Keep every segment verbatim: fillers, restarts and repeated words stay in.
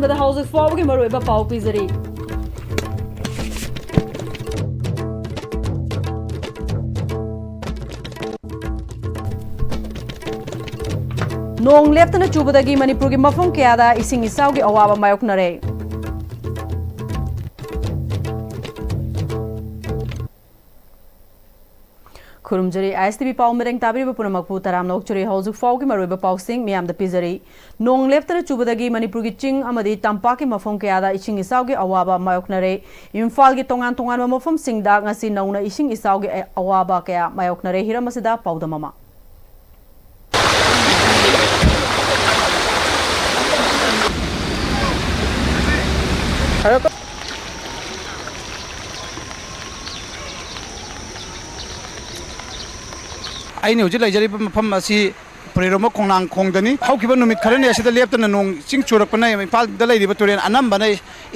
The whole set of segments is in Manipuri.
ꯍꯧꯖꯤꯛ ꯐꯥꯎꯕꯒꯤ ꯃꯔꯨꯑꯣꯏꯕ ꯄꯥꯎ ꯄꯤꯖꯔꯤ꯫ ꯅꯣꯡ ꯂꯦꯞꯇꯅ ꯆꯨꯕꯗꯒꯤ ꯃꯅꯤꯄꯨꯔꯒꯤ ꯃꯐꯝ ꯀꯌꯥꯗ ꯏꯁꯤꯡ ꯏꯆꯥꯎꯒꯤ ꯑꯋꯥꯕ ꯃꯥꯌꯣꯛꯅꯔꯦ꯫ ꯈꯨꯔꯨꯝꯖꯔꯤ꯫ ꯑꯥꯏ ꯑꯦꯁ ꯇꯤ ꯚꯤ ꯄꯥꯎ ꯃꯤꯔꯦꯡ ꯇꯥꯕꯤꯔꯤꯕ ꯄꯨꯝꯅꯃꯛꯄꯨ ꯇꯔꯥꯝꯅ ꯑꯣꯛꯆꯔꯤ꯫ ꯍꯧꯖꯤꯛ ꯐꯥꯎꯒꯤ ꯃꯔꯨꯑꯣꯏꯕ ꯄꯥꯎꯁꯤꯡ ꯃꯤꯌꯥꯝꯗ ꯄꯤꯖꯔꯤ꯫ ꯅꯣꯡ ꯂꯦꯞꯇꯅ ꯆꯨꯕꯗꯒꯤ ꯃꯅꯤꯄꯨꯔꯒꯤ ꯆꯤꯡ ꯑꯃꯗꯤ ꯇꯝꯄꯥꯛꯀꯤ ꯃꯐꯝ ꯀꯌꯥꯗ ꯏꯁꯤꯡ ꯏꯆꯥꯎꯒꯤ ꯑꯋꯥꯕ ꯃꯥꯌꯣꯛꯅꯔꯦ꯫ ꯏꯝꯐꯥꯜꯒꯤ ꯇꯣꯉꯥꯟ ꯇꯣꯉꯥꯟꯕ ꯃꯐꯝꯁꯤꯡꯗ ꯉꯁꯤ ꯅꯧꯅ ꯏꯁꯤꯡ ꯏꯆꯥꯎꯒꯤ ꯑꯋꯥꯕ ꯀꯌꯥ ꯃꯥꯌꯣꯛꯅꯔꯦ꯫ ꯍꯤꯔꯝ ꯑꯁꯤꯗ ꯄꯥꯎꯗꯝ ꯑꯃ꯫ ꯑꯩꯅ ꯍꯧꯖꯤꯛ ꯂꯩꯖꯔꯤꯕ ꯃꯐꯝ ꯑꯁꯤ ꯄꯨꯔꯩꯔꯣꯝꯕ ꯈꯣꯡꯅꯥꯡ ꯈꯣꯡꯗꯅꯤ꯫ ꯍꯧꯈꯤꯕ ꯅꯨꯃꯤꯠ ꯈꯔꯅꯤ ꯑꯁꯤꯗ ꯂꯦꯞꯇꯅ ꯅꯣꯡ ꯏꯁꯤꯡ ꯆꯨꯔꯛꯄꯅ ꯏꯝꯐꯥꯜꯗ ꯂꯩꯔꯤꯕ ꯇꯨꯔꯦꯜ ꯑꯅꯝꯕꯅ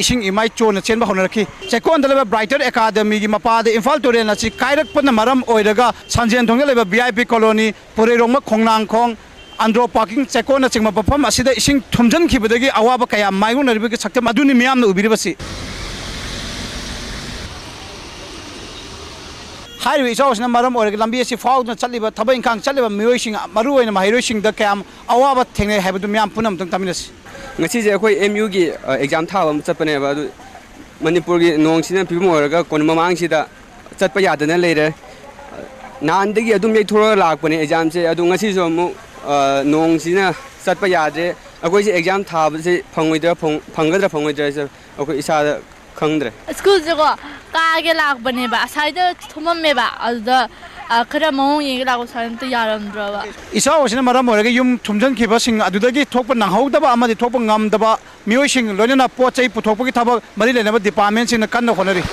ꯏꯁꯤꯡ ꯏꯃꯥꯏ ꯆꯣꯟꯅ ꯆꯦꯟꯕ ꯍꯧꯅꯔꯛꯈꯤ꯫ ꯆꯦꯛꯀꯣꯟꯗ ꯂꯩꯕ ꯕ꯭ꯔꯥꯏꯇꯔ ꯑꯦꯀꯥꯗꯃꯤꯒꯤ ꯃꯄꯥꯗ ꯏꯝꯐꯥꯜ ꯇꯨꯔꯦꯜ ꯑꯁꯤ ꯀꯥꯏꯔꯛꯄꯅ ꯃꯔꯝ ꯑꯣꯏꯔꯒ ꯁꯟꯖꯦꯟꯊꯣꯡꯗ ꯂꯩꯕ V I P colony, Pureiromba Khongnangkhong, Andro parking ꯆꯦꯛꯀꯣꯟꯅꯆꯤꯡꯕ ꯃꯐꯝ ꯑꯁꯤꯗ ꯏꯁꯤꯡ ꯊꯨꯝꯖꯤꯟꯈꯤꯕꯗꯒꯤ ꯑꯋꯥꯕ ꯀꯌꯥ ꯃꯥꯌꯣꯛꯅꯔꯤꯕꯒꯤ ꯁꯛꯇꯝ ꯑꯗꯨꯅꯤ ꯃꯤꯌꯥꯝꯅ ꯎꯕꯤꯔꯤꯕꯁꯤ꯫ ꯍꯥꯏꯔꯤꯕ ꯏꯆꯥꯎ ꯑꯁꯤꯅ ꯃꯔꯝ ꯑꯣꯏꯔꯒ ꯂꯝꯕꯤ ꯑꯁꯤ ꯐꯥꯎꯗꯨꯅ ꯆꯠꯂꯤꯕ ꯊꯕꯛ ꯏꯪꯈꯥꯡ ꯆꯠꯂꯤꯕ ꯃꯤꯑꯣꯏꯁꯤꯡ, ꯃꯔꯨꯑꯣꯏꯅ ꯃꯍꯩꯔꯣꯏꯁꯤꯡꯗ ꯀꯌꯥꯝ ꯑꯋꯥꯕ ꯊꯦꯡꯅꯩ ꯍꯥꯏꯕꯗꯨ ꯃꯤꯌꯥꯝ ꯄꯨꯝꯅꯃꯛꯇꯪ ꯇꯥꯃꯤꯟꯅꯁꯤ꯫ ꯉꯁꯤꯁꯦ ꯑꯩꯈꯣꯏ ꯑꯦꯝ ꯌꯨꯒꯤ, ꯑ, ꯑꯦꯛꯖꯥꯝ ꯊꯥꯕ ꯑꯃ ꯆꯠꯄꯅꯦꯕ꯫ ꯑꯗꯨ ꯃꯅꯤꯄꯨꯔꯒꯤ ꯅꯣꯡꯁꯤꯅ ꯐꯤꯕꯝ ꯑꯣꯏꯔꯒ ꯀꯣꯅꯨꯡ ꯃꯃꯥꯡꯁꯤꯗ ꯆꯠꯄ ꯌꯥꯗꯅ ꯂꯩꯔꯦ꯫ ꯅꯍꯥꯟꯗꯒꯤ ꯑꯗꯨꯝ ꯌꯩꯊꯣꯔꯒ ꯂꯥꯛꯄꯅꯦ ꯑꯦꯛꯖꯥꯝꯁꯦ꯫ ꯑꯗꯨ ꯉꯁꯤꯁꯨ ꯑꯃꯨꯛ, ꯑ, ꯅꯣꯡꯁꯤꯅ ꯆꯠꯄ ꯌꯥꯗ꯭ꯔꯦ꯫ ꯑꯩꯈꯣꯏꯁꯦ ꯑꯦꯛꯖꯥꯝ ꯊꯥꯕꯁꯦ ꯐꯪꯉꯣꯏꯗ꯭ꯔꯥ, ꯐꯪ-, ꯐꯪꯒꯗ꯭ꯔꯥ ꯐꯪꯉꯣꯏꯗ꯭ꯔꯥ ꯍꯥꯏꯁꯦ ꯑꯩꯈꯣꯏ ꯏꯁꯥꯗ ꯈꯪꯗ꯭ꯔꯦ꯫ ꯁ꯭ꯀꯨꯜꯁꯦꯀꯣ ꯀꯥꯒꯦ ꯂꯥꯛꯄꯅꯦꯕ, ꯑꯁꯥꯏꯗ ꯊꯨꯝꯃꯝꯃꯦꯕ, ꯑꯗꯨꯗ, ꯑ, ꯈꯔ ꯃꯑꯣꯡ ꯌꯦꯡꯒꯦ ꯂꯥꯛꯄ ꯁ꯭ꯋꯥꯏꯗ ꯑꯝꯇ ꯌꯥꯔꯝꯗ꯭ꯔꯕ꯫ ꯏꯆꯥꯎ ꯑꯁꯤꯅ ꯃꯔꯝ ꯑꯣꯏꯔꯒ ꯌꯨꯝ ꯊꯨꯝꯖꯤꯟꯈꯤꯕꯁꯤꯡ ꯑꯗꯨꯗꯒꯤ ꯊꯣꯛꯄ ꯅꯪꯍꯧꯗꯕ ꯑꯃꯗꯤ ꯊꯣꯛꯄ ꯉꯝꯗꯕ ꯃꯤꯑꯣꯏꯁꯤꯡ, ꯂꯣꯏꯅꯅ ꯄꯣꯠ ꯆꯩ ꯄꯨꯊꯣꯛꯄꯒꯤ ꯊꯕꯛ ꯃꯔꯤ ꯂꯩꯅꯕ ꯗꯤꯄꯥꯔꯠꯃꯦꯟꯁꯤꯡꯅ ꯀꯟꯅ ꯍꯣꯠꯅꯔꯤ꯫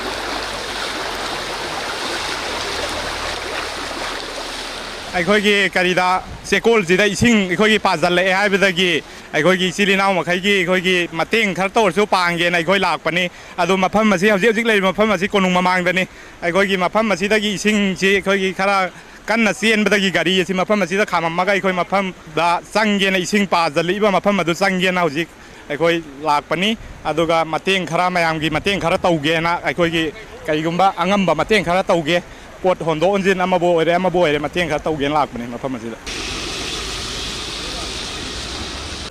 ꯑꯩꯈꯣꯏꯒꯤ ꯀꯔꯤꯗ, ꯆꯦꯛꯀꯣꯜꯁꯤꯗ ꯏꯁꯤꯡ ꯑꯩꯈꯣꯏꯒꯤ ꯄꯥꯖꯜꯂꯛꯑꯦ ꯍꯥꯏꯕꯗꯒꯤ ꯑꯩꯈꯣꯏꯒꯤ ꯏꯆꯤꯜ ꯏꯅꯥꯎ ꯃꯈꯩꯒꯤ ꯑꯩꯈꯣꯏꯒꯤ ꯃꯇꯦꯡ ꯈꯔꯇ ꯑꯣꯏꯔꯁꯨ ꯄꯥꯡꯒꯦꯅ ꯑꯩꯈꯣꯏ ꯂꯥꯛꯄꯅꯤ꯫ ꯑꯗꯣ ꯃꯐꯝ ꯑꯁꯤ, ꯍꯧꯖꯤꯛ ꯍꯧꯖꯤꯛ ꯂꯩꯔꯤꯕ ꯃꯐꯝ ꯑꯁꯤ ꯀꯣꯅꯨꯡ ꯃꯃꯥꯡꯗꯅꯤ꯫ ꯑꯩꯈꯣꯏꯒꯤ ꯃꯐꯝ ꯑꯁꯤꯗꯒꯤ ꯏꯁꯤꯡꯁꯤ ꯑꯩꯈꯣꯏꯒꯤ ꯈꯔ ꯀꯟꯅ ꯆꯦꯟꯕꯗꯒꯤ ꯒꯥꯔꯤ ꯑꯁꯤ ꯃꯐꯝ ꯑꯁꯤꯗ ꯈꯥꯝꯃꯝꯃꯒ ꯑꯩꯈꯣꯏ ꯃꯐꯝꯗ ꯆꯪꯒꯦꯅ, ꯏꯁꯤꯡ ꯄꯥꯖꯜꯂꯛꯏꯕ ꯃꯐꯝ ꯑꯗꯨ ꯆꯪꯒꯦꯅ ꯍꯧꯖꯤꯛ ꯑꯩꯈꯣꯏ ꯂꯥꯛꯄꯅꯤ, ꯑꯗꯨꯒ ꯃꯇꯦꯡ ꯈꯔ, ꯃꯌꯥꯝꯒꯤ ꯃꯇꯦꯡ ꯈꯔ ꯇꯧꯒꯦꯅ, ꯑꯩꯈꯣꯏꯒꯤ ꯀꯩꯒꯨꯝꯕ ꯑꯉꯝꯕ ꯃꯇꯦꯡ ꯈꯔ ꯇꯧꯒꯦ, ꯄꯣꯠ ꯍꯣꯟꯗꯣꯛ ꯍꯣꯟꯖꯤꯟ ꯑꯃꯕꯨ ꯑꯣꯏꯔꯦ, ꯑꯃꯕꯨ ꯑꯣꯏꯔꯦ, ꯃꯇꯦꯡ ꯈꯔ ꯇꯧꯒꯦꯅ ꯂꯥꯛꯄꯅꯤ ꯃꯐꯝ ꯑꯁꯤꯗ꯫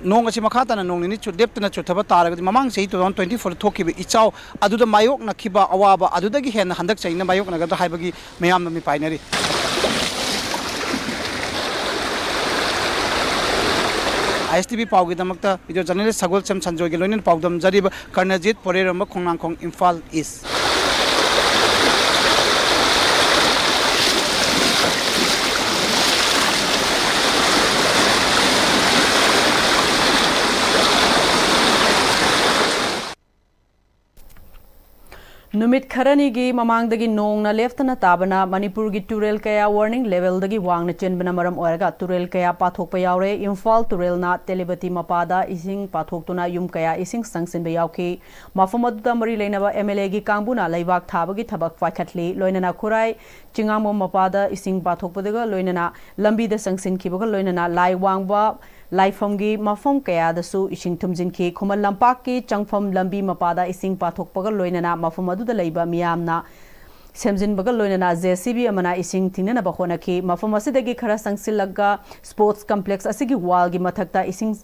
ꯅꯣꯡ ꯑꯁꯤ ꯃꯈꯥ ꯇꯥꯅ ꯅꯣꯡ ꯅꯤꯅꯤ ꯆꯨ-, ꯂꯦꯞꯇꯅ ꯆꯨꯊꯕ ꯇꯥꯔꯒꯗꯤ, ꯃꯃꯥꯡ ꯆꯍꯤ two thousand twenty four ꯊꯣꯛꯈꯤꯕ ꯏꯆꯥꯎ ꯑꯗꯨꯗ ꯃꯥꯌꯣꯛꯅꯈꯤꯕ ꯑꯋꯥꯕ ꯑꯗꯨꯗꯒꯤ ꯍꯦꯟꯅ ꯍꯟꯗꯛ ꯆꯍꯤꯅ ꯃꯥꯌꯣꯛꯅꯒꯗ꯭ꯔꯥ ꯍꯥꯏꯕꯒꯤ ꯃꯤꯌꯥꯝꯅ ꯃꯤꯄꯥꯏꯅꯔꯤ꯫ ꯑꯥꯏ ꯑꯦꯁ ꯇꯤ ꯚꯤ ꯄꯥꯎꯒꯤꯗꯃꯛꯇ video journalist ꯁꯒꯣꯜꯁꯦꯝ ꯁꯟꯖꯣꯏꯒꯤ ꯂꯣꯏꯅꯅ ꯄꯥꯎꯗꯝꯖꯔꯤꯕ ꯀꯔꯅꯖꯤꯠ ꯄꯣꯔꯦꯔꯣꯝꯕ, ꯈꯣꯡꯅꯥꯡꯈꯣꯡ, ꯏꯝꯐꯥꯜ ꯏꯁ꯫ ꯅꯨꯃꯤꯠ ꯈꯔꯅꯤꯒꯤ ꯃꯃꯥꯡꯗꯒꯤ ꯅꯣꯡꯅ ꯂꯦꯞꯇꯅ ꯇꯥꯕꯅ ꯃꯅꯤꯄꯨꯔꯒꯤ ꯇꯨꯔꯦꯜ ꯀꯌꯥ warning levelꯗꯒꯤ ꯋꯥꯡꯅ ꯆꯦꯟꯕꯅ ꯃꯔꯝ ꯑꯣꯏꯔꯒ ꯇꯨꯔꯦꯜ ꯀꯌꯥ ꯄꯥꯊꯣꯛꯄ ꯌꯥꯎꯔꯦ꯫ ꯏꯝꯐꯥꯜ ꯇꯨꯔꯦꯜꯅ ꯇꯦꯂꯤꯕꯇꯤ ꯃꯄꯥꯗ ꯏꯁꯤꯡ ꯄꯥꯊꯣꯛꯇꯨꯅ ꯌꯨꯝ ꯀꯌꯥ ꯏꯁꯤꯡ ꯆꯪꯁꯤꯟꯕ ꯌꯥꯎꯈꯤ꯫ ꯃꯐꯝ ꯑꯗꯨꯗ ꯃꯔꯤ ꯂꯩꯅꯕ ꯑꯦꯝ ꯑꯦꯜ ꯑꯦꯒꯤ ꯀꯥꯡꯕꯨꯅ ꯂꯩꯕꯥꯛ ꯊꯥꯕꯒꯤ ꯊꯕꯛ ꯄꯥꯏꯈꯠꯂꯤ꯫ ꯂꯣꯏꯅꯅ ꯈꯨꯔꯥꯏ ꯆꯤꯉꯥꯡꯕꯝ ꯃꯄꯥꯗ ꯏꯁꯤꯡ ꯄꯥꯊꯣꯛꯄꯗꯒ ꯂꯣꯏꯅꯅ ꯂꯝꯕꯤꯗ ꯆꯪꯁꯤꯟꯈꯤꯕꯒ ꯂꯣꯏꯅꯅ ꯂꯥꯏ ꯋꯥꯡꯕ ꯂꯥꯏꯐꯝꯒꯤ ꯃꯐꯝ ꯀꯌꯥꯗꯁꯨ ꯏꯁꯤꯡ ꯊꯨꯝꯖꯤꯟꯈꯤ꯫ ꯈꯨꯃꯟ ꯂꯝꯄꯥꯛꯀꯤ ꯆꯪꯐꯝ ꯂꯝꯕꯤ ꯃꯄꯥꯗ ꯏꯁꯤꯡ ꯄꯥꯊꯣꯛꯄꯒ ꯂꯣꯏꯅꯅ ꯃꯐꯝ ꯑꯗꯨꯗ ꯂꯩꯕ ꯃꯤꯌꯥꯝꯅ ꯁꯦꯝꯖꯤꯟꯕꯒ ꯂꯣꯏꯅꯅ ꯖꯦ ꯁꯤ ꯕꯤ ꯑꯃꯅ ꯏꯁꯤꯡ ꯊꯤꯡꯅꯅꯕ ꯍꯣꯠꯅꯈꯤ꯫ ꯃꯐꯝ ꯑꯁꯤꯗꯒꯤ ꯈꯔ ꯆꯪꯁꯤꯜꯂꯒ sports complex ꯑꯁꯤꯒꯤ wallꯒꯤ ꯃꯊꯛꯇ ꯏꯁꯤꯡ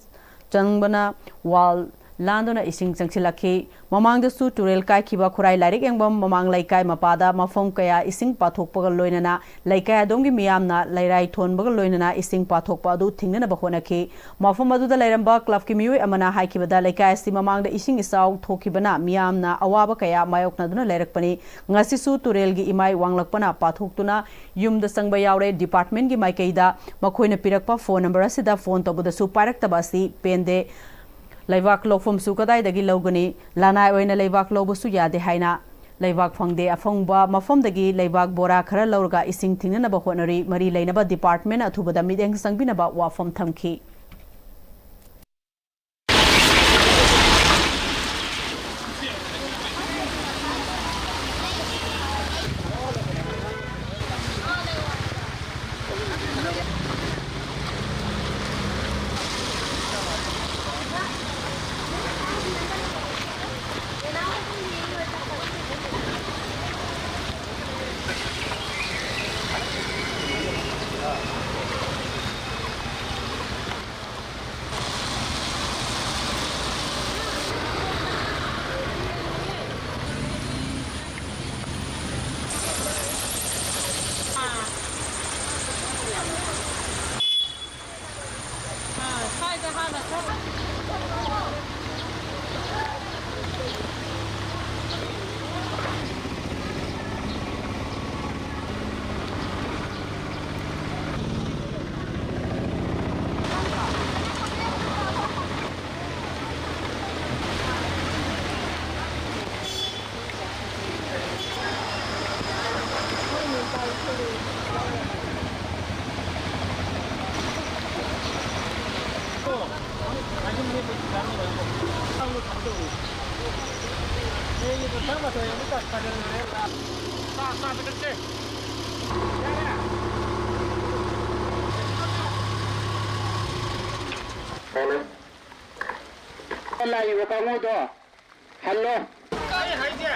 ꯆꯪꯕꯅ wall ꯂꯥꯟꯗꯨꯅ ꯏꯁꯤꯡ ꯆꯪꯁꯤꯜꯂꯛꯈꯤ꯫ ꯃꯃꯥꯡꯗꯁꯨ ꯇꯨꯔꯦꯜ ꯀꯥꯏꯈꯤꯕ ꯈꯨꯔꯥꯏ ꯂꯥꯏꯔꯤꯛ ꯌꯦꯡꯐꯝ ꯃꯃꯥꯡ ꯂꯩꯀꯥꯏ ꯃꯄꯥꯗ ꯃꯐꯝ ꯀꯌꯥ ꯏꯁꯤꯡ ꯄꯥꯊꯣꯛꯄꯒ ꯂꯣꯏꯅꯅ ꯂꯩꯀꯥꯏ ꯑꯗꯣꯝꯒꯤ ꯃꯤꯌꯥꯝꯅ ꯂꯩꯔꯥꯏ ꯊꯣꯟꯕꯒ ꯂꯣꯏꯅꯅ ꯏꯁꯤꯡ ꯄꯥꯊꯣꯛꯄ ꯑꯗꯨ ꯊꯤꯡꯅꯅꯕ ꯍꯣꯠꯅꯈꯤ꯫ ꯃꯐꯝ ꯑꯗꯨꯗ ꯂꯩꯔꯝꯕ clubꯀꯤ ꯃꯤꯑꯣꯏ ꯑꯃꯅ ꯍꯥꯏꯈꯤꯕꯗ, ꯂꯩꯀꯥꯏ ꯑꯁꯤ ꯃꯃꯥꯡꯗ ꯏꯁꯤꯡ ꯏꯆꯥꯎ ꯊꯣꯛꯈꯤꯕꯅ ꯃꯤꯌꯥꯝꯅ ꯑꯋꯥꯕ ꯀꯌꯥ ꯃꯥꯌꯣꯛꯅꯗꯨꯅ ꯂꯩꯔꯛꯄꯅꯤ꯫ ꯉꯁꯤꯁꯨ ꯇꯨꯔꯦꯜꯒꯤ ꯏꯃꯥꯏ ꯋꯥꯡꯂꯛꯄꯅ ꯄꯥꯊꯣꯛꯇꯨꯅ ꯌꯨꯝꯗ ꯆꯪꯕ ꯌꯥꯎꯔꯦ꯫ Departmentꯀꯤ ꯃꯥꯏꯀꯩꯗ ꯃꯈꯣꯏꯅ ꯄꯤꯔꯛꯄ phone number ꯑꯁꯤꯗ phone ꯇꯧꯕꯗꯁꯨ ꯄꯥꯏꯔꯛꯇꯕ ꯑꯁꯤ ꯄꯦꯟꯗꯦ꯫ ꯂꯩꯕꯥꯛ ꯂꯧꯐꯝꯁꯨ ꯀꯗꯥꯏꯗꯒꯤ ꯂꯧꯒꯅꯤ? ꯂꯅꯥꯏ ꯑꯣꯏꯅ ꯂꯩꯕꯥꯛ ꯂꯧꯕꯁꯨ ꯌꯥꯗꯦ ꯍꯥꯏꯅ ꯂꯩꯕꯥꯛ ꯐꯪꯗꯦ꯫ ꯑꯐꯪꯕ ꯃꯐꯝꯗꯒꯤ ꯂꯩꯕꯥꯛ ꯕꯣꯔꯥ ꯈꯔ ꯂꯧꯔꯒ ꯏꯁꯤꯡ ꯊꯤꯡꯅꯅꯕ ꯍꯣꯠꯅꯔꯤ꯫ ꯃꯔꯤ ꯂꯩꯅꯕ department ꯑꯊꯨꯕꯗ ꯃꯤꯠꯌꯦꯡ ꯆꯪꯕꯤꯅꯕ ꯋꯥꯐꯝ ꯊꯝꯈꯤ꯫ ꯇꯔꯥꯃꯥꯊꯣꯏ ꯑꯃꯨꯛ ꯇꯥꯁꯜꯂꯦ꯫ ꯆꯥꯛ ꯆꯥꯕ ꯆꯠꯁꯦ꯫ ꯂꯥꯛꯏꯕ ꯀꯥꯡꯕꯨꯗꯣ ꯍꯜꯂꯣ꯫ ꯑꯩ ꯍꯥꯏꯁꯦ꯫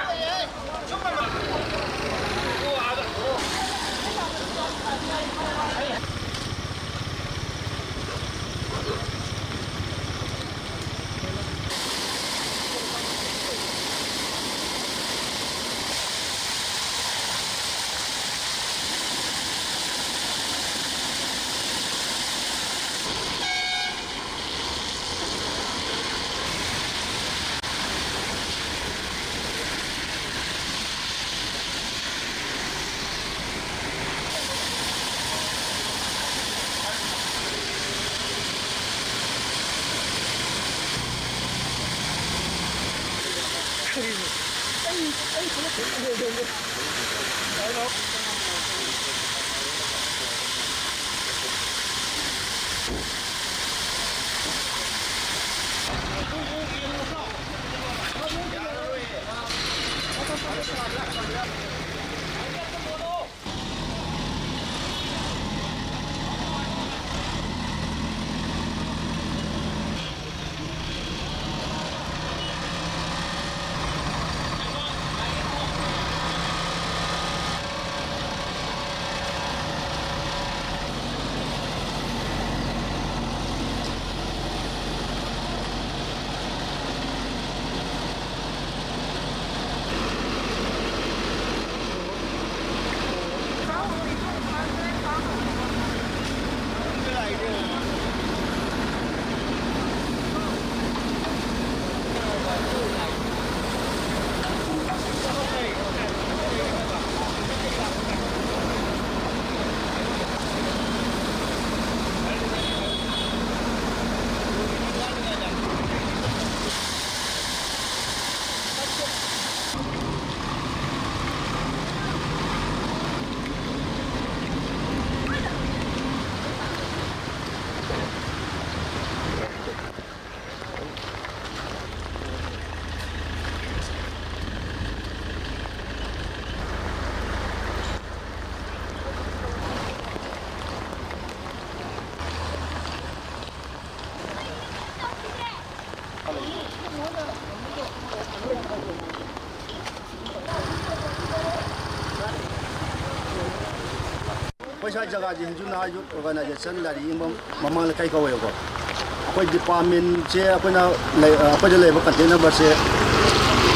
ꯑꯩꯈꯣꯏ ꯁ꯭ꯋꯥꯏ ꯖꯒꯥꯁꯦ ꯍꯤꯟꯗꯨ ꯅꯍꯥ ꯌꯨꯠ ꯑꯣꯔꯒꯅꯥꯏꯖꯦꯁꯟ ꯂꯥꯏꯔꯤꯛ ꯌꯦꯡꯐꯝ ꯃꯃꯥꯡ ꯂꯩꯀꯥꯏ ꯀꯧꯋꯦꯕꯀꯣ꯫ ꯑꯩꯈꯣꯏ ꯗꯤꯄꯥꯔꯠꯃꯦꯟꯁꯦ ꯑꯩꯈꯣꯏꯅ ꯂꯩ-, ꯑꯩꯈꯣꯏꯗ ꯂꯩꯕ ꯀꯟꯇꯦꯛ ꯅꯝꯕꯔꯁꯦ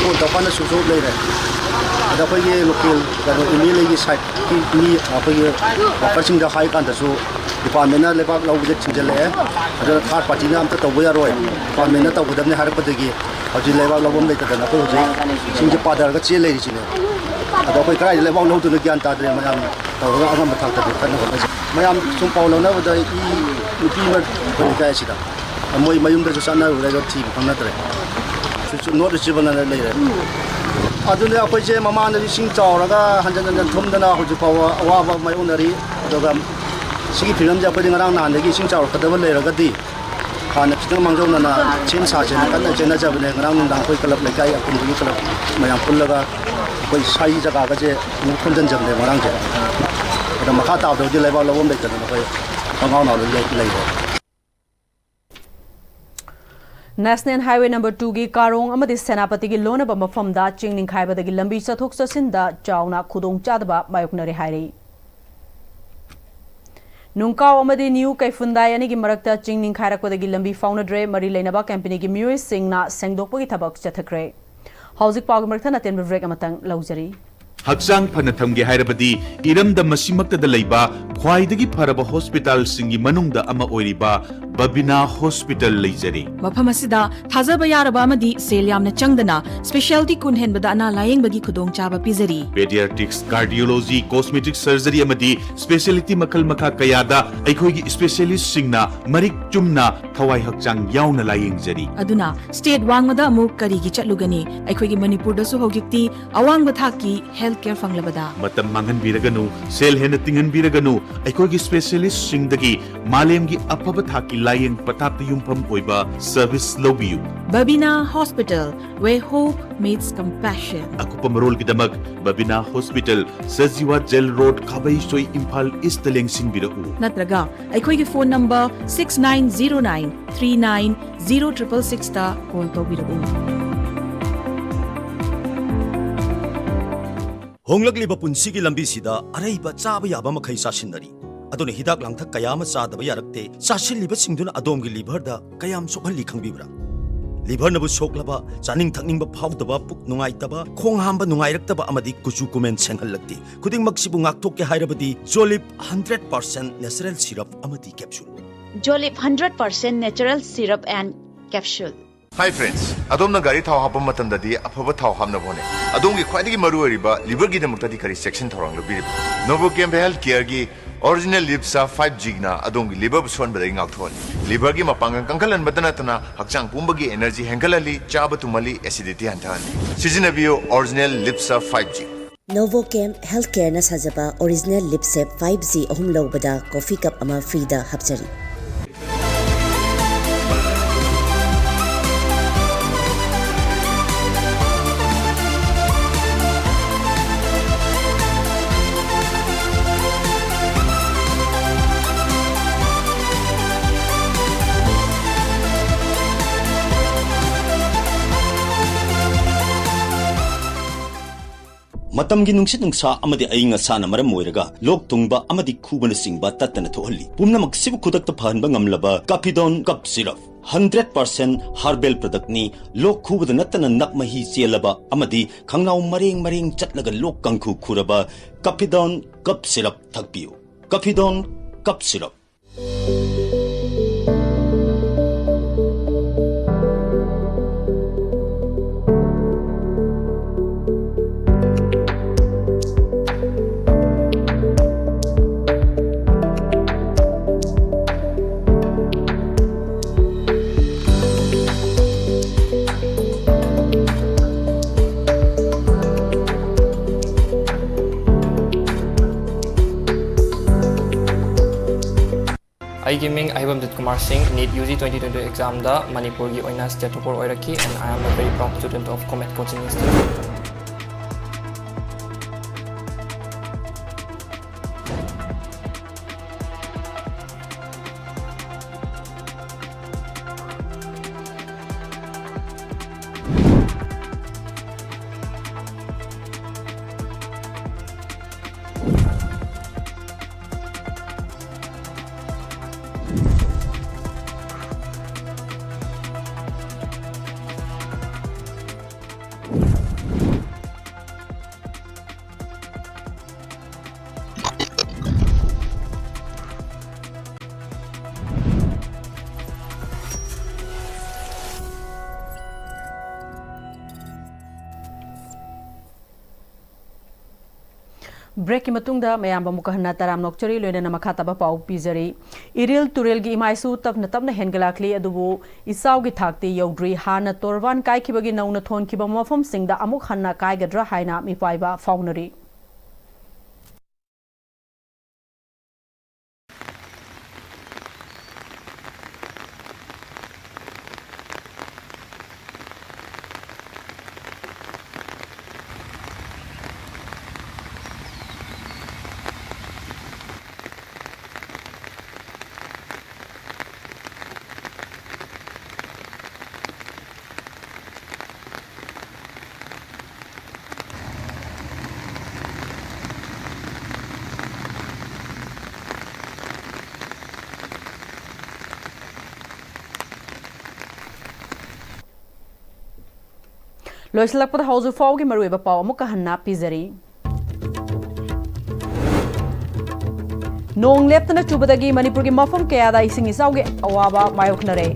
ꯐꯣꯟ ꯇꯧꯔꯀꯥꯟꯗ ꯁ꯭ꯋꯤꯆ ꯑꯣꯐ ꯂꯩꯔꯦ꯫ ꯑꯗ ꯑꯩꯈꯣꯏꯒꯤ ꯂꯣꯀꯦꯜ ꯀꯩꯅꯣ ꯑꯦꯝ ꯑꯦꯜ ꯑꯦꯒꯤ ꯁꯥꯏꯠꯀꯤ ꯃꯤ ꯑꯩꯈꯣꯏꯒꯤ ꯋꯥꯀꯔꯁꯤꯡꯗ ꯍꯥꯏ ꯀꯥꯟꯗꯁꯨ ꯗꯤꯄꯥꯔꯠꯃꯦꯟꯅ ꯂꯩꯕꯥꯛ ꯂꯧꯕꯁꯦ ꯊꯤꯡꯖꯤꯜꯂꯛꯑꯦ꯫ ꯑꯗꯨꯅ ꯊꯥꯔꯠ ꯄꯥꯔꯇꯤꯅ ꯑꯝꯇ ꯇꯧꯕ ꯌꯥꯔꯣꯏ, ꯗꯤꯄꯥꯔꯠꯃꯦꯟꯅ ꯇꯧꯒꯗꯕꯅꯤ ꯍꯥꯏꯔꯛꯄꯗꯒꯤ ꯍꯧꯖꯤꯛ ꯂꯩꯕꯥꯛ ꯂꯧꯐꯝ ꯂꯩꯇꯗꯅ ꯑꯩꯈꯣꯏ ꯍꯧꯖꯤꯛ ꯏꯁꯤꯡꯁꯦ ꯄꯥꯊꯔꯒ ꯆꯦꯜ ꯂꯩꯔꯤꯁꯤꯅꯦ꯫ ꯑꯗꯣ ꯑꯩꯈꯣꯏ ꯀꯗꯥꯏꯗ ꯂꯩꯕꯥꯛ ꯂꯧꯗꯣꯏꯅꯣ ꯒ꯭ꯌꯥꯟ ꯇꯥꯗ꯭ꯔꯦ꯫ ꯃꯌꯥꯝ ꯇꯧꯔꯒ ꯑꯉꯝꯕ ꯊꯥꯛꯇꯗꯤ ꯀꯟꯅ ꯍꯣꯠꯅꯖꯩ꯫ ꯃꯌꯥꯝ ꯁꯨꯝ ꯄꯥꯎ ꯂꯧꯅꯕꯗ ꯏ ꯅꯨꯄꯤ ꯑꯃ ꯑꯩꯈꯣꯏ ꯂꯩꯀꯥꯏ ꯑꯁꯤꯗ ꯃꯣꯏ ꯃꯌꯨꯝꯗꯁꯨ ꯆꯠꯅꯔꯨꯔꯦ, ꯑꯗꯣ ꯊꯤꯕ ꯈꯪꯅꯗ꯭ꯔꯦ꯫ ꯁꯨ-, ꯁꯨ-, not reachable ꯑꯅ ꯂꯩꯔꯦ꯫ ꯑꯗꯨꯅ ꯑꯩꯈꯣꯏꯁꯦ ꯃꯃꯥꯡꯗꯁꯨ ꯏꯁꯤꯡ ꯆꯥꯎꯔꯒ ꯍꯟꯖꯟ ꯍꯟꯖꯟ ꯊꯨꯝꯗꯅ ꯍꯧꯖꯤꯛ ꯐꯥꯎꯕ ꯑꯋꯥꯕ ꯃꯥꯌꯣꯛꯅꯔꯤ꯫ ꯑꯗꯨꯒ ꯁꯤꯒꯤ ꯐꯤꯕꯝꯁꯦ ꯑꯩꯈꯣꯏꯗꯤ ꯉꯔꯥꯡ ꯅꯍꯥꯟꯗꯒꯤ ꯏꯁꯤꯡ ꯆꯥꯎꯔꯛꯀꯗꯕ ꯂꯩꯔꯒꯗꯤ ꯍꯥꯟꯅ ꯈꯤꯇꯪ ꯃꯥꯡꯖꯧꯅꯅ ꯁꯦꯝ ꯁꯥꯁꯦꯅ ꯀꯟꯅ ꯆꯦꯟꯅꯖꯕꯅꯦ꯫ ꯉꯔꯥꯡ ꯅꯨꯡꯗꯥꯡ ꯑꯩꯈꯣꯏ ꯀ꯭ꯂꯕ, ꯂꯩꯀꯥꯏ ꯑꯄꯨꯟꯕꯒꯤ ꯀ꯭ꯂꯕ ꯃꯌꯥꯝ ꯄꯨꯜꯂꯒ ꯑꯩꯈꯣꯏ ꯁ꯭ꯋꯥꯏꯒꯤ ꯖꯒꯥꯒꯁꯦ ꯑꯃꯨꯛ ꯈꯣꯟꯖꯟꯖꯕꯅꯦ ꯉꯔꯥꯡꯁꯦ꯫ ꯑꯗꯣ ꯃꯈꯥ ꯇꯥꯕꯗ ꯍꯧꯖꯤꯛ ꯂꯩꯕꯥꯛ ꯂꯧꯐꯝ ꯂꯩꯇꯗꯅ ꯑꯩꯈꯣꯏ ꯄꯪꯉꯥꯎ ꯉꯥꯎꯔ ꯂꯩ-, ꯂꯩꯔꯦ꯫ National Highway number two ꯒꯤ ꯀꯥꯔꯣꯡ ꯑꯃꯗꯤ ꯁꯦꯅꯥꯄꯇꯤꯒꯤ ꯂꯣꯟꯅꯕ ꯃꯐꯝꯗ ꯆꯤꯡ ꯅꯤꯡꯈꯥꯏꯕꯗꯒꯤ ꯂꯝꯕꯤ ꯆꯠꯊꯣꯛ ꯆꯠꯁꯤꯟꯗ ꯆꯥꯎꯅ ꯈꯨꯗꯣꯡꯆꯥꯗꯕ ꯃꯥꯌꯣꯛꯅꯔꯦ ꯍꯥꯏꯔꯤ꯫ ꯅꯨꯡꯀꯥꯎ ꯑꯃꯗꯤ ꯅ꯭ꯌꯨ ꯀꯩꯐꯨꯟꯗꯥꯏ ꯑꯅꯤꯒꯤ ꯃꯔꯛꯇ ꯆꯤꯡ ꯅꯤꯡꯈꯥꯏꯔꯛꯄꯗꯒꯤ ꯂꯝꯕꯤ ꯐꯥꯎꯅꯗ꯭ꯔꯦ꯫ ꯃꯔꯤ ꯂꯩꯅꯕ ꯀꯝꯄꯦꯅꯤꯒꯤ ꯃꯤꯑꯣꯏꯁꯤꯡꯅ ꯁꯦꯡꯗꯣꯛꯄꯒꯤ ꯊꯕꯛ ꯆꯠꯊꯈ꯭ꯔꯦ꯫ ꯍꯧꯖꯤꯛ ꯄꯥꯎꯒꯤ ꯃꯔꯛꯇ ꯑꯇꯦꯟꯕ break ꯑꯃꯇꯪ ꯂꯧꯖꯔꯤ꯫ ꯍꯛꯆꯥꯡ ꯐꯅ ꯊꯝꯒꯦ ꯍꯥꯏꯔꯕꯗꯤ ꯏꯔꯝꯗꯝ ꯑꯁꯤꯃꯛꯇꯗ ꯂꯩꯕ ꯈ꯭ꯋꯥꯏꯗꯒꯤ ꯐꯔꯕ ꯍꯣꯁꯄꯤꯇꯥꯜꯁꯤꯡꯒꯤ ꯃꯅꯨꯡꯗ ꯑꯃ ꯑꯣꯏꯔꯤꯕ ꯕꯕꯤꯅꯥ ꯍꯣꯁꯄꯤꯇꯥꯜ ꯂꯩꯖꯔꯤ꯫ ꯃꯐꯝ ꯑꯁꯤꯗ ꯊꯥꯖꯕ ꯌꯥꯔꯕ ꯑꯃꯗꯤ ꯁꯦꯜ ꯌꯥꯝꯅ ꯆꯪꯗꯅ specialty ꯀꯨꯟ ꯍꯦꯟꯕꯗ ꯑꯅꯥ ꯂꯥꯌꯦꯡꯕꯒꯤ ꯈꯨꯗꯣꯡꯆꯥꯕ ꯄꯤꯖꯔꯤ꯫ Pediatrics, cardiology, cosmetic surgery ꯑꯃꯗꯤ specialty ꯃꯈꯜ ꯃꯈꯥ ꯀꯌꯥꯗ ꯑꯩꯈꯣꯏꯒꯤ specialistꯁꯤꯡꯅ ꯃꯔꯤꯛ ꯆꯨꯝꯅ ꯊꯋꯥꯏ ꯍꯛꯆꯥꯡ ꯌꯥꯎꯅ ꯂꯥꯌꯦꯡꯖꯔꯤ꯫ ꯑꯗꯨꯅ state ꯋꯥꯡꯃꯗ ꯑꯃꯨꯛ ꯀꯔꯤꯒꯤ ꯆꯠꯂꯨꯒꯅꯤ? ꯑꯩꯈꯣꯏꯒꯤ ꯃꯅꯤꯄꯨꯔꯗꯁꯨ ꯍꯧꯖꯤꯛꯇꯤ ꯑꯋꯥꯡꯕ ꯊꯥꯛꯀꯤ health care ꯐꯪꯂꯕꯗ꯫ ꯃꯇꯝ ꯃꯥꯡꯍꯟꯕꯤꯔꯒꯅꯨ, ꯁꯦꯜ ꯍꯦꯟꯅ ꯇꯤꯡꯍꯟꯕꯤꯔꯒꯅꯨ, ꯑꯩꯈꯣꯏꯒꯤ specialistꯁꯤꯡꯗꯒꯤ ꯃꯥꯂꯦꯝꯒꯤ ꯑꯐꯕ ꯊꯥꯛꯀꯤ ꯂꯥꯌꯦꯡ ꯄꯊꯥꯞꯇ ꯌꯨꯝꯐꯝ ꯑꯣꯏꯕ service ꯂꯧꯕꯤꯌꯨ꯫ Babina Hospital, where hope meets compassion. ꯑꯀꯨꯞꯄ ꯃꯔꯣꯜꯒꯤꯗꯃꯛ Babina hospital, Sajiwa jail road, Khabeisoi, Imphal east ꯂꯦꯡꯁꯤꯟꯕꯤꯔꯛꯎ꯫ ꯅꯠꯇ꯭ꯔꯒ ꯑꯩꯈꯣꯏꯒꯤ phone number six nine zero nine three nine zero triple sixꯇ call ꯇꯧꯕꯤꯔꯛꯎ꯫ ꯍꯣꯡꯂꯛꯂꯤꯕ ꯄꯨꯟꯁꯤꯒꯤ ꯂꯝꯕꯤꯁꯤꯗ ꯑꯔꯩꯕ ꯆꯥꯕ ꯌꯥꯕ ꯃꯈꯩ ꯆꯥꯁꯤꯟꯅꯔꯤ꯫ ꯑꯗꯨꯅ ꯍꯤꯗꯥꯛ ꯂꯥꯡꯊꯛ ꯀꯌꯥ ꯑꯃ ꯆꯥꯗꯕ ꯌꯥꯔꯛꯇꯦ꯫ ꯆꯥꯁꯤꯜꯂꯤꯕꯁꯤꯡꯗꯨꯅ ꯑꯗꯣꯝꯒꯤ liverꯗ ꯀꯌꯥꯝ ꯁꯣꯛꯍꯜꯂꯤ ꯈꯪꯕꯤꯕ꯭ꯔꯥ? Liverꯅꯕꯨ ꯁꯣꯛꯂꯕ, ꯆꯥꯅꯤꯡ ꯊꯛꯅꯤꯡꯕ ꯐꯥꯎꯗꯕ, ꯄꯨꯛ ꯅꯨꯡꯉꯥꯏꯇꯕ, ꯈꯣꯡ ꯍꯥꯝꯕ ꯅꯨꯡꯉꯥꯏꯔꯛꯇꯕ ꯑꯃꯗꯤ ꯀꯨꯆꯨ ꯀꯨꯃꯦꯟ ꯁꯦꯡꯍꯜꯂꯛꯇꯦ꯫ ꯈꯨꯗꯤꯡꯃꯛꯁꯤꯕꯨ ꯉꯥꯛꯊꯣꯛꯀꯦ ꯍꯥꯏꯔꯕꯗꯤ Jolib hundred percent natural syrup ꯑꯃꯗꯤ capsule꯫ Jolib hundred percent natural syrup and capsule꯫ Hi friends, ꯑꯗꯣꯝꯅ ꯒꯥꯔꯤ ꯊꯥꯎ ꯍꯥꯞꯄ ꯃꯇꯝꯗꯗꯤ ꯑꯐꯕ ꯊꯥꯎ ꯍꯥꯞꯅꯕ ꯍꯣꯠꯅꯩ꯫ ꯑꯗꯣꯝꯒꯤ ꯈ꯭ꯋꯥꯏꯗꯒꯤ ꯃꯔꯨꯑꯣꯏꯔꯤꯕ liverꯒꯤꯗꯃꯛꯇꯗꯤ ꯀꯔꯤ ꯆꯦꯛꯁꯤꯟ ꯊꯧꯔꯥꯡ ꯂꯧꯕꯤꯔꯤꯕ? Novochem Health Careꯒꯤ Original Lip Surf five Gꯅ ꯑꯗꯣꯝꯒꯤ liverꯕꯨ ꯁꯣꯟꯕꯗꯒꯤ ꯉꯥꯛꯊꯣꯛꯍꯜꯂꯤ꯫ Liverꯒꯤ ꯃꯄꯥꯡꯒꯜ ꯀꯟꯈꯠꯍꯟꯕꯇ ꯅꯠꯇꯅ ꯍꯛꯆꯥꯡ ꯄꯨꯝꯕꯒꯤ energy ꯍꯦꯟꯒꯠꯍꯜꯂꯤ, ꯆꯥꯕ ꯇꯨꯝꯍꯜꯂꯤ, acidity ꯍꯟꯊꯍꯜꯂꯤ꯫ ꯁꯤꯖꯤꯟꯅꯕꯤꯌꯨ Original Lip Surf five G꯫ Novochem Healthcareꯅ ꯁꯥꯖꯕ Original Lip Surf five G ꯑꯍꯨꯝ ꯂꯧꯕꯗ coffee cup ꯑꯃ freeꯗ ꯍꯥꯞꯆꯔꯤ꯫ ꯃꯇꯝꯒꯤ ꯅꯨꯡꯁꯤꯠ ꯅꯨꯡꯁꯥ ꯑꯃꯗꯤ ꯑꯏꯪ ꯑꯁꯥꯅ ꯃꯔꯝ ꯑꯣꯏꯔꯒ ꯂꯣꯛ ꯊꯨꯡꯕ ꯑꯃꯗꯤ ꯈꯨꯕꯅꯆꯤꯡꯕ ꯇꯠꯇꯅ ꯊꯣꯛꯍꯜꯂꯤ꯫ ꯄꯨꯝꯅꯃꯛꯁꯤꯕꯨ ꯈꯨꯗꯛꯇ ꯐꯍꯟꯕ ꯉꯝꯂꯕ Capidone Cough Syrup꯫ Hundred percent herbal productꯅꯤ꯫ ꯂꯣꯛ ꯈꯨꯕꯗ ꯅꯠꯇꯅ ꯅꯞ ꯃꯍꯤ ꯆꯦꯜꯂꯕ ꯑꯃꯗꯤ ꯈꯪꯅꯥꯎ ꯃꯔꯦꯡ ꯃꯔꯦꯡ ꯆꯠꯂꯒ ꯂꯣꯛ ꯀꯥꯡꯈꯨ ꯈꯨꯔꯕ Capidone Cough Syrup ꯊꯛꯄꯤꯌꯨ꯫ Capidone Cough Syrup꯫ ꯑꯩꯒꯤ ꯃꯤꯡ ꯑꯍꯩꯕꯝ ꯖꯤꯠ ꯀꯨꯃꯥꯔ ꯁꯤꯡ꯫ NEET UG twenty twenty examꯗ ꯃꯅꯤꯄꯨꯔꯒꯤ ꯑꯣꯏꯅ state topper ꯑꯣꯏꯔꯛꯈꯤ, and I am a very proud student of Comet Coaching Institute. ꯕ꯭ꯔꯦꯛꯀꯤ ꯃꯇꯨꯡꯗ ꯃꯌꯥꯝꯕꯨ ꯑꯃꯨꯛꯀ ꯍꯟꯅ ꯇꯔꯥꯝꯅ ꯑꯣꯛꯆꯔꯤ, ꯂꯣꯏꯅꯅ ꯃꯈꯥ ꯇꯥꯕ ꯄꯥꯎ ꯄꯤꯖꯔꯤ꯫ ꯏꯔꯤꯜ ꯇꯨꯔꯦꯜꯒꯤ ꯏꯃꯥꯏꯁꯨ ꯇꯞꯅ ꯇꯞꯅ ꯍꯦꯟꯒꯠꯂꯛꯂꯤ, ꯑꯗꯨꯕꯨ ꯏꯆꯥꯎꯒꯤ ꯊꯥꯛꯇꯤ ꯌꯧꯗ꯭ꯔꯤ꯫ ꯍꯥꯟꯅ ꯇꯣꯔꯕꯥꯟ ꯀꯥꯏꯈꯤꯕꯒꯤ ꯅꯧꯅ ꯊꯣꯟꯈꯤꯕ ꯃꯐꯝꯁꯤꯡꯗ ꯑꯃꯨꯛ ꯍꯟꯅ ꯀꯥꯏꯒꯗ꯭ꯔꯥ ꯍꯥꯏꯅ ꯃꯤꯄꯥꯏꯕ ꯐꯥꯎꯅꯔꯤ꯫ ꯂꯣꯏꯁꯤꯜꯂꯛꯄꯗ ꯍꯧꯖꯤꯛ ꯐꯥꯎꯒꯤ ꯃꯔꯨꯑꯣꯏꯕ ꯄꯥꯎ ꯑꯃꯨꯛꯀ ꯍꯟꯅ ꯄꯤꯖꯔꯤ꯫ ꯅꯣꯡ ꯂꯦꯞꯇꯅ ꯆꯨꯕꯗꯒꯤ ꯃꯅꯤꯄꯨꯔꯒꯤ ꯃꯐꯝ ꯀꯌꯥꯗ ꯏꯁꯤꯡ ꯏꯆꯥꯎꯒꯤ ꯑꯋꯥꯕ ꯃꯥꯌꯣꯛꯅꯔꯦ꯫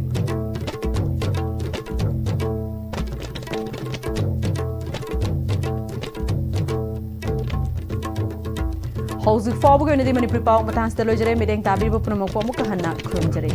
ꯍꯧꯖꯤꯛ ꯐꯥꯎꯕꯒꯤ ꯑꯣꯏꯅꯗꯤ ꯃꯅꯤꯄꯨꯔꯤ ꯄꯥꯎ ꯃꯇꯥꯡꯁꯤꯗ ꯂꯣꯏꯖꯔꯦ꯫ ꯃꯤꯠꯌꯦꯡ ꯇꯥꯕꯤꯔꯤꯕ ꯄꯨꯝꯅꯃꯛꯄꯨ ꯑꯃꯨꯛꯀ ꯍꯟꯅ ꯈꯨꯔꯨꯝꯖꯔꯤ꯫